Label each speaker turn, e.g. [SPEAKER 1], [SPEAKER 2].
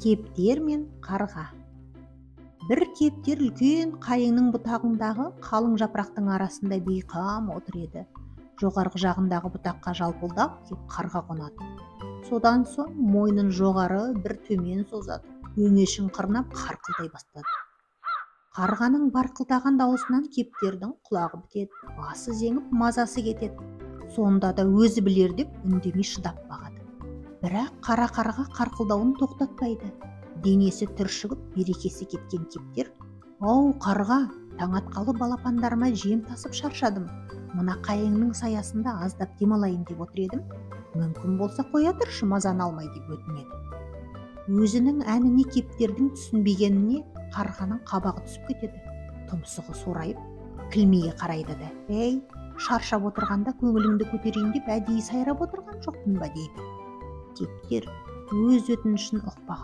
[SPEAKER 1] Кептер мен қарға. Бір кептер үлкен қайыңның бұтағындағы қалың жапырақтың арасында бейқам отыр еді. Жоғарғы жағындағы бұтаққа жалпылдап кеп қарға қонады. Содан соң мойнын жоғары бір төмен созады. Өңешін қырнап қарқылдай бастады. Қарғаның барқылдаған дауысынан кептердің құлағы бітеді, басы зеңіп, мазасы кетеді. Сонда да өзі білер деп үндемей шыдап бағады. Бірақ қара қарға қарқылдауын тоқтатпайды. Денесі түршігіп, берекесі кеткен кептер: "Ау, қарға, таң атқалы балапандарыма жем тасып шаршадым. Мына қайыңның саясында аздап демалайын деп отыр едім. Мүмкін болса, қоя тұршы, мазаны алмай", – деп өтінеді. Өзінің әніне кептердің түсінбегеніне қарғаның қабағы түсіп кетеді. Тұмсығы сорайып, кілмие қарайды да: "Ей, шаршап отырғанда көңіліңді көтерейін деп әдейі сайрап отырған жоқпын ба?" – дейді. Кептер өз өтінішін ұқпаған.